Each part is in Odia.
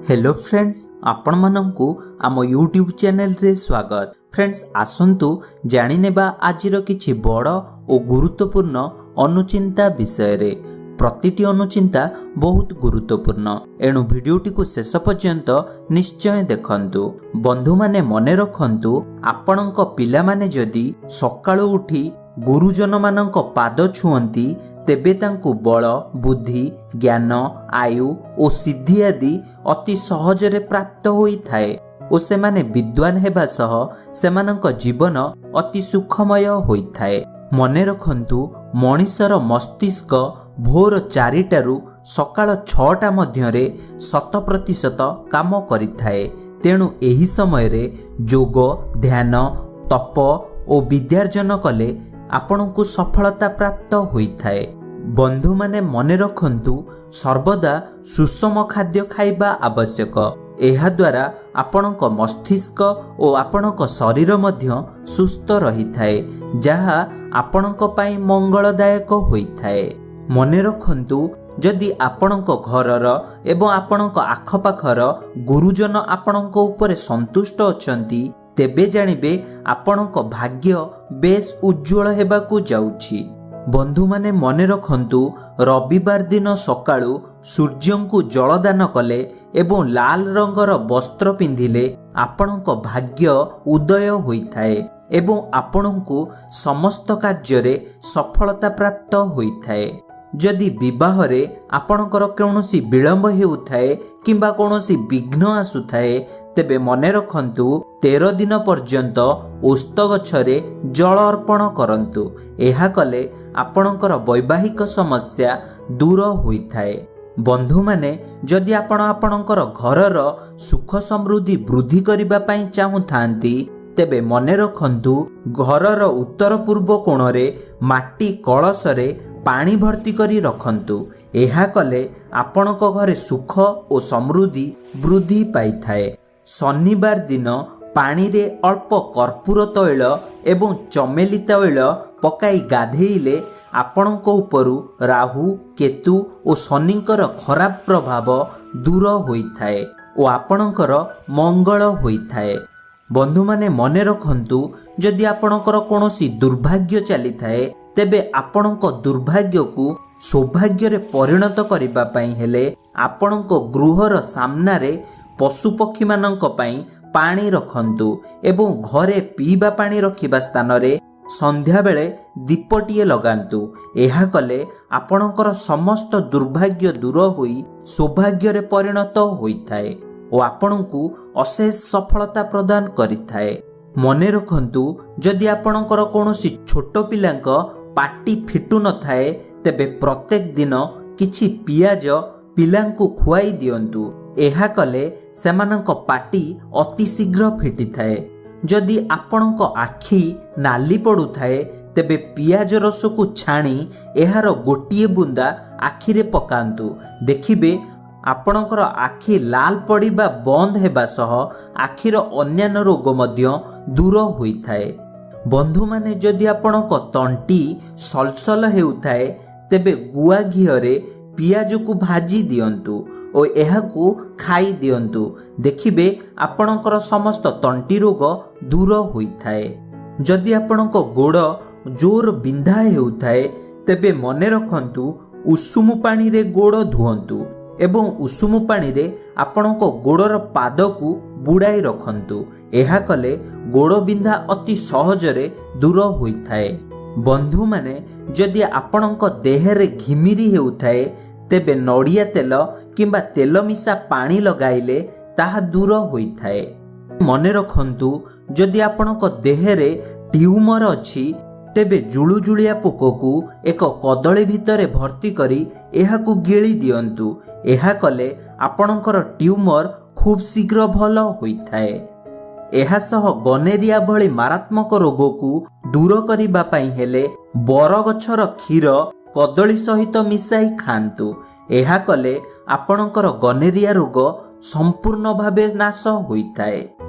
ହ୍ୟାଲୋ ଫ୍ରେଣ୍ଡସ୍, ଆପଣମାନଙ୍କୁ ଆମ ୟୁଟ୍ୟୁବ୍ ଚ୍ୟାନେଲରେ ସ୍ୱାଗତ। ଫ୍ରେଣ୍ଡସ୍, ଆସନ୍ତୁ ଜାଣିନେବା ଆଜିର କିଛି ବଡ଼ ଓ ଗୁରୁତ୍ୱପୂର୍ଣ୍ଣ ଅନୁଚିନ୍ତା ବିଷୟରେ। ପ୍ରତିଟି ଅନୁଚିନ୍ତା ବହୁତ ଗୁରୁତ୍ୱପୂର୍ଣ୍ଣ, ଏଣୁ ଭିଡ଼ିଓଟିକୁ ଶେଷ ପର୍ଯ୍ୟନ୍ତ ନିଶ୍ଚୟ ଦେଖନ୍ତୁ। ବନ୍ଧୁମାନେ, ମନେ ରଖନ୍ତୁ, ଆପଣଙ୍କ ପିଲାମାନେ ଯଦି ସକାଳୁ ଉଠି ଗୁରୁଜନମାନଙ୍କ ପାଦ ଛୁଅନ୍ତି, ତେବେ ତାଙ୍କୁ ବଳ, ବୁଦ୍ଧି, ଜ୍ଞାନ, ଆୟୁ ଓ ସିଦ୍ଧି ଆଦି ଅତି ସହଜରେ ପ୍ରାପ୍ତ ହୋଇଥାଏ ଓ ସେମାନେ ବିଦ୍ୱାନ ହେବା ସହ ସେମାନଙ୍କ ଜୀବନ ଅତି ସୁଖମୟ ହୋଇଥାଏ। ମନେ ରଖନ୍ତୁ, ମଣିଷର ମସ୍ତିଷ୍କ ଭୋର 4ଟାରୁ ସକାଳ 6ଟା ମଧ୍ୟରେ 100% କାମ କରିଥାଏ। ତେଣୁ ଏହି ସମୟରେ ଯୋଗ, ଧ୍ୟାନ, ତପ ଓ ବିଦ୍ୟାର୍ଜନ କଲେ ଆପଣଙ୍କୁ ସଫଳତା ପ୍ରାପ୍ତ ହୋଇଥାଏ। ବନ୍ଧୁମାନେ, ମନେ ରଖନ୍ତୁ, ସର୍ବଦା ସୁଷମ ଖାଦ୍ୟ ଖାଇବା ଆବଶ୍ୟକ। ଏହାଦ୍ୱାରା ଆପଣଙ୍କ ମସ୍ତିଷ୍କ ଓ ଆପଣଙ୍କ ଶରୀର ମଧ୍ୟ ସୁସ୍ଥ ରହିଥାଏ, ଯାହା ଆପଣଙ୍କ ପାଇଁ ମଙ୍ଗଳଦାୟକ ହୋଇଥାଏ। ମନେ ରଖନ୍ତୁ, ଯଦି ଆପଣଙ୍କ ଘରର ଏବଂ ଆପଣଙ୍କ ଆଖପାଖର ଗୁରୁଜନ ଆପଣଙ୍କ ଉପରେ ସନ୍ତୁଷ୍ଟ ଅଛନ୍ତି, ତେବେ ଜାଣିବେ ଆପଣଙ୍କ ଭାଗ୍ୟ ବେଶ ଉଜ୍ଜଳ ହେବାକୁ ଯାଉଛି। ବନ୍ଧୁମାନେ, ମନେ ରଖନ୍ତୁ, ରବିବାର ଦିନ ସକାଳୁ ସୂର୍ଯ୍ୟଙ୍କୁ ଜଳଦାନ କଲେ ଏବଂ ଲାଲ ରଙ୍ଗର ବସ୍ତ୍ର ପିନ୍ଧିଲେ ଆପଣଙ୍କ ଭାଗ୍ୟ ଉଦୟ ହୋଇଥାଏ ଏବଂ ଆପଣଙ୍କୁ ସମସ୍ତ କାର୍ଯ୍ୟରେ ସଫଳତା ପ୍ରାପ୍ତ ହୋଇଥାଏ। ଯଦି ବିବାହରେ ଆପଣଙ୍କର କୌଣସି ବିଳମ୍ବ ହେଉଥାଏ କିମ୍ବା କୌଣସି ବିଘ୍ନ ଆସୁଥାଏ, ତେବେ ମନେ ରଖନ୍ତୁ, 13 ଦିନ ପର୍ଯ୍ୟନ୍ତ ଓସ୍ତ ଗଛରେ ଜଳ ଅର୍ପଣ କରନ୍ତୁ। ଏହା କଲେ ଆପଣଙ୍କର ବୈବାହିକ ସମସ୍ୟା ଦୂର ହୋଇଥାଏ। ବନ୍ଧୁମାନେ, ଯଦି ଆପଣ ଆପଣଙ୍କର ଘରର ସୁଖ ସମୃଦ୍ଧି ବୃଦ୍ଧି କରିବା ପାଇଁ ଚାହୁଁଥାନ୍ତି, ତେବେ ମନେ ରଖନ୍ତୁ, ଘରର ଉତ୍ତର ପୂର୍ବ କୋଣରେ ମାଟି କଳସରେ ପାଣି ଭର୍ତ୍ତି କରି ରଖନ୍ତୁ। ଏହା କଲେ ଆପଣଙ୍କ ଘରେ ସୁଖ ଓ ସମୃଦ୍ଧି ବୃଦ୍ଧି ପାଇଥାଏ। ଶନିବାର ଦିନ ପାଣିରେ ଅଳ୍ପ କର୍ପୂର ତୈଳ ଏବଂ ଚମେଲି ତୈଳ ପକାଇ ଗାଧେଇଲେ ଆପଣଙ୍କ ଉପରୁ ରାହୁ, କେତୁ ଓ ଶନିଙ୍କର ଖରାପ ପ୍ରଭାବ ଦୂର ହୋଇଥାଏ ଓ ଆପଣଙ୍କର ମଙ୍ଗଳ ହୋଇଥାଏ। ବନ୍ଧୁମାନେ, ମନେ ରଖନ୍ତୁ, ଯଦି ଆପଣଙ୍କର କୌଣସି ଦୁର୍ଭାଗ୍ୟ ଚାଲିଥାଏ, ତେବେ ଆପଣଙ୍କ ଦୁର୍ଭାଗ୍ୟକୁ ସୌଭାଗ୍ୟରେ ପରିଣତ କରିବା ପାଇଁ ହେଲେ ଆପଣଙ୍କ ଗୃହର ସାମ୍ନାରେ ପଶୁପକ୍ଷୀମାନଙ୍କ ପାଇଁ ପାଣି ରଖନ୍ତୁ ଏବଂ ଘରେ ପିଇବା ପାଣି ରଖିବା ସ୍ଥାନରେ ସନ୍ଧ୍ୟାବେଳେ ଦୀପଟିଏ ଲଗାନ୍ତୁ। ଏହା କଲେ ଆପଣଙ୍କର ସମସ୍ତ ଦୁର୍ଭାଗ୍ୟ ଦୂର ହୋଇ ସୌଭାଗ୍ୟରେ ପରିଣତ ହୋଇଥାଏ ଓ ଆପଣଙ୍କୁ ଅଶେଷ ସଫଳତା ପ୍ରଦାନ କରିଥାଏ। ମନେ ରଖନ୍ତୁ, ଯଦି ଆପଣଙ୍କର କୌଣସି ଛୋଟ ପିଲାଙ୍କ ପାଟି ଫିଟୁ ନଥାଏ, ତେବେ ପ୍ରତ୍ୟେକ ଦିନ କିଛି ପିଆଜ ପିଲାଙ୍କୁ ଖୁଆଇ ଦିଅନ୍ତୁ। ଏହା କଲେ ସେମାନଙ୍କ ପାଟି ଅତି ଶୀଘ୍ର ଫିଟିଥାଏ। ଯଦି ଆପଣଙ୍କ ଆଖି ନାଲି ପଡ଼ୁଥାଏ, ତେବେ ପିଆଜ ରସକୁ ଛାଣି ଏହାର ଗୋଟିଏ ବୁନ୍ଦା ଆଖିରେ ପକାନ୍ତୁ। ଦେଖିବେ ଆପଣଙ୍କର ଆଖି ଲାଲ ପଡ଼ିବା ବନ୍ଦ ହେବା ସହ ଆଖିର ଅନ୍ୟାନ୍ୟ ରୋଗ ମଧ୍ୟ ଦୂର ହୋଇଥାଏ। ବନ୍ଧୁମାନେ, ଯଦି ଆପଣଙ୍କ ତଣ୍ଟି ସଲସଲ ହେଉଥାଏ, ତେବେ ଗୁଆ ଘିଅରେ ପିଆଜକୁ ଭାଜି ଦିଅନ୍ତୁ ଓ ଏହାକୁ ଖାଇ ଦିଅନ୍ତୁ। ଦେଖିବେ ଆପଣଙ୍କର ସମସ୍ତ ତଣ୍ଟି ରୋଗ ଦୂର ହୋଇଥାଏ। ଯଦି ଆପଣଙ୍କ ଗୋଡ଼ ଜୋର ବିନ୍ଧା ହେଉଥାଏ, ତେବେ ମନେ ରଖନ୍ତୁ, ଉଷୁମ ପାଣିରେ ଗୋଡ଼ ଧୁଅନ୍ତୁ ଏବଂ ଉଷୁମ ପାଣିରେ ଆପଣଙ୍କ ଗୋଡ଼ର ପାଦକୁ ବୁଡ଼ାଇ ରଖନ୍ତୁ। ଏହା କଲେ ଗୋଡ଼ ବିନ୍ଧା ଅତି ସହଜରେ ଦୂର ହୋଇଥାଏ। ବନ୍ଧୁମାନେ, ଯଦି ଆପଣଙ୍କ ଦେହରେ ଘିମିରି ହେଉଥାଏ, ତେବେ ନଡ଼ିଆ ତେଲ କିମ୍ବା ତେଲ ମିଶା ପାଣି ଲଗାଇଲେ ତାହା ଦୂର ହୋଇଥାଏ। ମନେ ରଖନ୍ତୁ, ଯଦି ଆପଣଙ୍କ ଦେହରେ ଟ୍ୟୁମର ଅଛି, ତେବେ ଜୁଳୁଜୁଳିଆ ପୋକକୁ ଏକ କଦଳୀ ଭିତରେ ଭର୍ତ୍ତି କରି ଏହାକୁ ଗିଳି ଦିଅନ୍ତୁ। ଏହା କଲେ ଆପଣଙ୍କର ଟ୍ୟୁମର ଖୁବ୍ ଶୀଘ୍ର ଭଲ ହୋଇଥାଏ। ଏହା ସହ ଗନେରିଆ ଭଳି ମାରାତ୍ମକ ରୋଗକୁ ଦୂର କରିବା ପାଇଁ ହେଲେ ବରଗଛର କ୍ଷୀର କଦଳୀ ସହିତ ମିଶାଇ ଖାଆନ୍ତୁ। ଏହା କଲେ ଆପଣଙ୍କର ଗନେରିଆ ରୋଗ ସମ୍ପୂର୍ଣ୍ଣ ଭାବେ ନାଶ ହୋଇଥାଏ।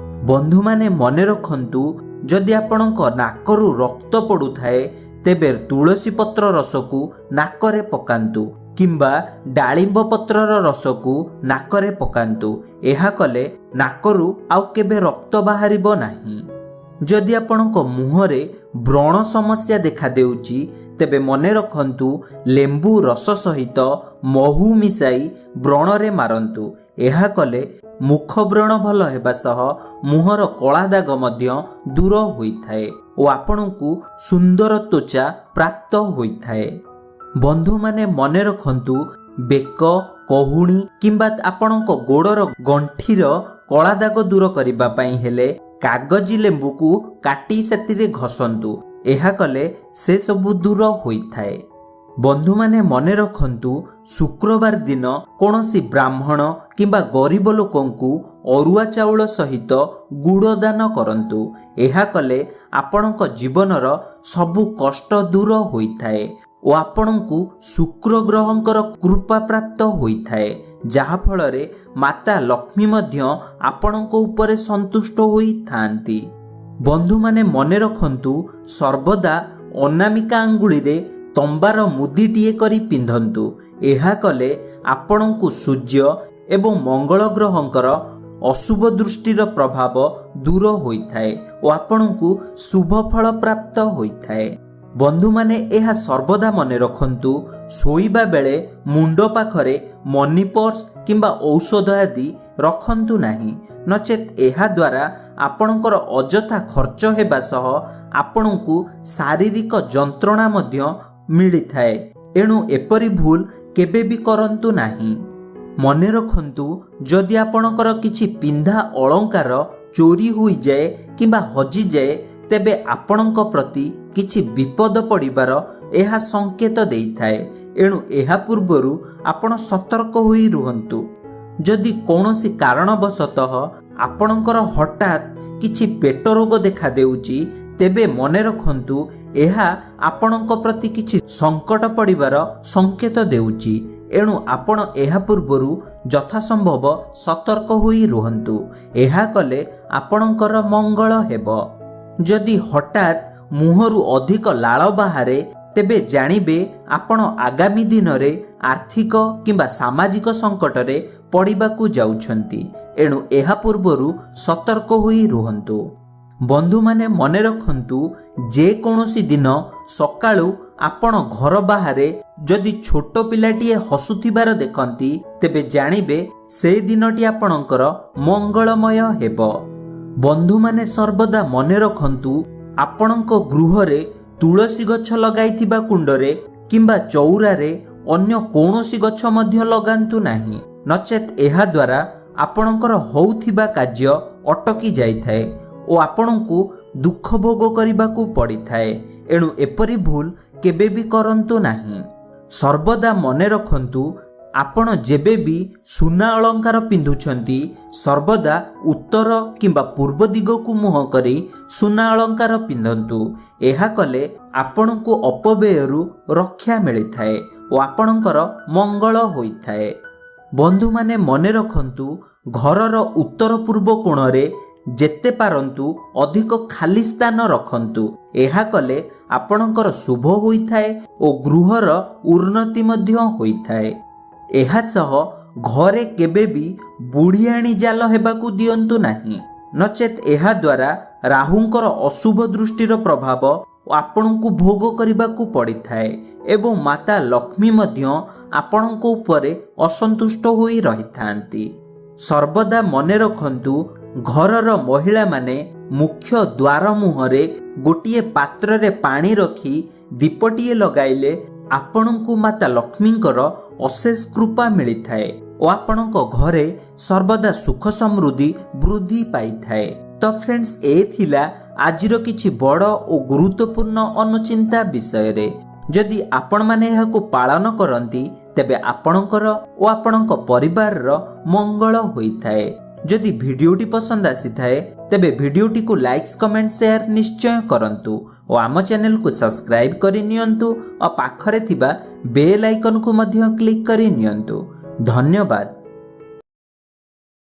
ବନ୍ଧୁମାନେ, ମନେ ରଖନ୍ତୁ, ଯଦି ଆପଣଙ୍କ ନାକରୁ ରକ୍ତ ପଡ଼ୁଥାଏ, ତେବେ ତୁଳସୀ ପତ୍ର ରସକୁ ନାକରେ ପକାନ୍ତୁ କିମ୍ବା ଡାଳିମ୍ବ ପତ୍ରର ରସକୁ ନାକରେ ପକାନ୍ତୁ। ଏହା କଲେ ନାକରୁ ଆଉ କେବେ ରକ୍ତ ବାହାରିବ ନାହିଁ। ଯଦି ଆପଣଙ୍କ ମୁହଁରେ ବ୍ରଣ ସମସ୍ୟା ଦେଖାଦେଉଛି, ତେବେ ମନେ ରଖନ୍ତୁ ଲେମ୍ବୁ ରସ ସହିତ ମହୁ ମିଶାଇ ବ୍ରଣରେ ମାରନ୍ତୁ। ଏହା କଲେ ମୁଖ ବ୍ରଣ ଭଲ ହେବା ସହ ମୁହଁର କଳା ଦାଗ ମଧ୍ୟ ଦୂର ହୋଇଥାଏ ଓ ଆପଣଙ୍କୁ ସୁନ୍ଦର ତ୍ୱଚା ପ୍ରାପ୍ତ ହୋଇଥାଏ। ବନ୍ଧୁମାନେ, ମନେ ରଖନ୍ତୁ ବେକ, କହୁଣୀ କିମ୍ବା ଆପଣଙ୍କ ଗୋଡ଼ର ଗଣ୍ଠିର କଳା ଦାଗ ଦୂର କରିବା ପାଇଁ ହେଲେ କାଗଜି ଲେମ୍ବୁକୁ କାଟି ସେଥିରେ ଘଷନ୍ତୁ। ଏହା କଲେ ସେସବୁ ଦୂର ହୋଇଥାଏ। ବନ୍ଧୁମାନେ, ମନେ ରଖନ୍ତୁ ଶୁକ୍ରବାର ଦିନ କୌଣସି ବ୍ରାହ୍ମଣ କିମ୍ବା ଗରିବ ଲୋକଙ୍କୁ ଅରୁଆ ଚାଉଳ ସହିତ ଗୁଡ଼ ଦାନ କରନ୍ତୁ। ଏହା କଲେ ଆପଣଙ୍କ ଜୀବନର ସବୁ କଷ୍ଟ ଦୂର ହୋଇଥାଏ ଓ ଆପଣଙ୍କୁ ଶୁକ୍ର ଗ୍ରହଙ୍କର କୃପା ପ୍ରାପ୍ତ ହୋଇଥାଏ, ଯାହାଫଳରେ ମାତା ଲକ୍ଷ୍ମୀ ମଧ୍ୟ ଆପଣଙ୍କ ଉପରେ ସନ୍ତୁଷ୍ଟ ହୋଇଥାନ୍ତି। ବନ୍ଧୁମାନେ, ମନେ ରଖନ୍ତୁ ସର୍ବଦା ଅନାମିକା ଆଙ୍ଗୁଳିରେ ତମ୍ବାର ମୁଦିଟିଏ କରି ପିନ୍ଧନ୍ତୁ। ଏହା କଲେ ଆପଣଙ୍କୁ ସୂର୍ଯ୍ୟ ଏବଂ ମଙ୍ଗଳ ଗ୍ରହଙ୍କର ଅଶୁଭ ଦୃଷ୍ଟିର ପ୍ରଭାବ ଦୂର ହୋଇଥାଏ ଓ ଆପଣଙ୍କୁ ଶୁଭ ଫଳ ପ୍ରାପ୍ତ ହୋଇଥାଏ। ବନ୍ଧୁମାନେ, ଏହା ସର୍ବଦା ମନେ ରଖନ୍ତୁ ଶୋଇବା ବେଳେ ମୁଣ୍ଡ ପାଖରେ ମନି ପର୍ସ କିମ୍ବା ଔଷଧ ଆଦି ରଖନ୍ତୁ ନାହିଁ, ନଚେତ୍ ଏହାଦ୍ୱାରା ଆପଣଙ୍କର ଅଯଥା ଖର୍ଚ୍ଚ ହେବା ସହ ଆପଣଙ୍କୁ ଶାରୀରିକ ଯନ୍ତ୍ରଣା ମଧ୍ୟ ମିଳିଥାଏ। ଏଣୁ ଏପରି ଭୁଲ କେବେ ବି କରନ୍ତୁ ନାହିଁ। ମନେ ରଖନ୍ତୁ ଯଦି ଆପଣଙ୍କର କିଛି ପିନ୍ଧା ଅଳଙ୍କାର ଚୋରି ହୋଇଯାଏ କିମ୍ବା ହଜିଯାଏ, ତେବେ ଆପଣଙ୍କ ପ୍ରତି କିଛି ବିପଦ ପଡ଼ିବାର ଏହା ସଂକେତ ଦେଇଥାଏ। ଏଣୁ ଏହା ପୂର୍ବରୁ ଆପଣ ସତର୍କ ହୋଇ ରୁହନ୍ତୁ। ଯଦି କୌଣସି କାରଣବଶତଃ ଆପଣଙ୍କର ହଠାତ୍ କିଛି ପେଟ ରୋଗ ଦେଖାଦେଉଛି, ତେବେ ମନେ ରଖନ୍ତୁ ଏହା ଆପଣଙ୍କ ପ୍ରତି କିଛି ସଙ୍କଟ ପଡ଼ିବାର ସଂକେତ ଦେଉଛି। ଏଣୁ ଆପଣ ଏହା ପୂର୍ବରୁ ଯଥାସମ୍ଭବ ସତର୍କ ହୋଇ ରୁହନ୍ତୁ। ଏହା କଲେ ଆପଣଙ୍କର ମଙ୍ଗଳ ହେବ। ଯଦି ହଠାତ୍ ମୁହଁରୁ ଅଧିକ ଲାଳ ବାହାରେ, ତେବେ ଜାଣିବେ ଆପଣ ଆଗାମୀ ଦିନରେ ଆର୍ଥିକ କିମ୍ବା ସାମାଜିକ ସଙ୍କଟରେ ପଡ଼ିବାକୁ ଯାଉଛନ୍ତି। ଏଣୁ ଏହା ପୂର୍ବରୁ ସତର୍କ ହୋଇ ରୁହନ୍ତୁ। ବନ୍ଧୁମାନେ, ମନେ ରଖନ୍ତୁ ଯେକୌଣସି ଦିନ ସକାଳୁ ଆପଣ ଘର ବାହାରେ ଯଦି ଛୋଟ ପିଲାଟିଏ ହସୁଥିବାର ଦେଖନ୍ତି, ତେବେ ଜାଣିବେ ସେ ଦିନଟି ଆପଣଙ୍କର ମଙ୍ଗଳମୟ ହେବ। ବନ୍ଧୁମାନେ, ସର୍ବଦା ମନେ ରଖନ୍ତୁ ଆପଣଙ୍କ ଗୃହରେ ତୁଳସୀ ଗଛ ଲଗାଇଥିବା କୁଣ୍ଡରେ କିମ୍ବା ଚଉରାରେ ଅନ୍ୟ କୌଣସି ଗଛ ମଧ୍ୟ ଲଗାନ୍ତୁ ନାହିଁ, ନଚେତ୍ ଏହାଦ୍ୱାରା ଆପଣଙ୍କର ହେଉଥିବା କାର୍ଯ୍ୟ ଅଟକି ଯାଇଥାଏ ଓ ଆପଣଙ୍କୁ ଦୁଃଖ ଭୋଗ କରିବାକୁ ପଡ଼ିଥାଏ। ଏଣୁ ଏପରି ଭୁଲ କେବେ ବି କରନ୍ତୁ ନାହିଁ। ସର୍ବଦା ମନେ ରଖନ୍ତୁ ଆପଣ ଯେବେ ବି ସୁନା ଅଳଙ୍କାର ପିନ୍ଧୁଛନ୍ତି, ସର୍ବଦା ଉତ୍ତର କିମ୍ବା ପୂର୍ବ ଦିଗକୁ ମୁହଁ କରି ସୁନା ଅଳଙ୍କାର ପିନ୍ଧନ୍ତୁ। ଏହା କଲେ ଆପଣଙ୍କୁ ଅପବ୍ୟୟରୁ ରକ୍ଷା ମିଳିଥାଏ ଓ ଆପଣଙ୍କର ମଙ୍ଗଳ ହୋଇଥାଏ। ବନ୍ଧୁମାନେ, ମନେ ରଖନ୍ତୁ ଘରର ଉତ୍ତର ପୂର୍ବ କୋଣରେ ଯେତେ ପାରନ୍ତୁ ଅଧିକ ଖାଲି ସ୍ଥାନ ରଖନ୍ତୁ। ଏହା କଲେ ଆପଣଙ୍କର ଶୁଭ ହୋଇଥାଏ ଓ ଗୃହର ଉନ୍ନତି ମଧ୍ୟ ହୋଇଥାଏ। ଏହା ସହ ଘରେ କେବେ ବି ବୁଢ଼ିଆଣୀ ଜାଲ ହେବାକୁ ଦିଅନ୍ତୁ ନାହିଁ, ନଚେତ୍ ଏହାଦ୍ୱାରା ରାହୁଙ୍କର ଅଶୁଭ ଦୃଷ୍ଟିର ପ୍ରଭାବ ଆପଣଙ୍କୁ ଭୋଗ କରିବାକୁ ପଡ଼ିଥାଏ ଏବଂ ମାତା ଲକ୍ଷ୍ମୀ ମଧ୍ୟ ଆପଣଙ୍କ ଉପରେ ଅସନ୍ତୁଷ୍ଟ ହୋଇ ରହିଥାନ୍ତି। ସର୍ବଦା ମନେ ରଖନ୍ତୁ ଘରର ମହିଳାମାନେ ମୁଖ୍ୟ ଦ୍ୱାର ମୁହଁରେ ଗୋଟିଏ ପାତ୍ରରେ ପାଣି ରଖି ଦୀପଟିଏ ଲଗାଇଲେ ଆପଣଙ୍କୁ ମାତା ଲକ୍ଷ୍ମୀଙ୍କର ଅଶେଷ କୃପା ମିଳିଥାଏ ଓ ଆପଣଙ୍କ ଘରେ ସର୍ବଦା ସୁଖ ସମୃଦ୍ଧି ବୃଦ୍ଧି ପାଇଥାଏ। ତ ଫ୍ରେଣ୍ଡସ୍, ଏ ଥିଲା ଆଜିର କିଛି ବଡ଼ ଓ ଗୁରୁତ୍ୱପୂର୍ଣ୍ଣ ଅନୁଚିନ୍ତା ବିଷୟରେ। ଯଦି ଆପଣମାନେ ଏହାକୁ ପାଳନ କରନ୍ତି, ତେବେ ଆପଣଙ୍କର ଓ ଆପଣଙ୍କ ପରିବାରର ମଙ୍ଗଳ ହୋଇଥାଏ। ଯଦି ଭିଡ଼ିଓଟି ପସନ୍ଦ ଆସିଥାଏ, ତେବେ ଭିଡ଼ିଓଟିକୁ ଲାଇକ୍ସ, କମେଣ୍ଟ, ସେୟାର ନିଶ୍ଚୟ କରନ୍ତୁ ଓ ଆମ ଚ୍ୟାନେଲକୁ ସବସ୍କ୍ରାଇବ୍ କରି ନିଅନ୍ତୁ ଓ ପାଖରେ ଥିବା ବେଲ୍ ଆଇକନ୍କୁ ମଧ୍ୟ କ୍ଲିକ୍ କରି ନିଅନ୍ତୁ। ଧନ୍ୟବାଦ।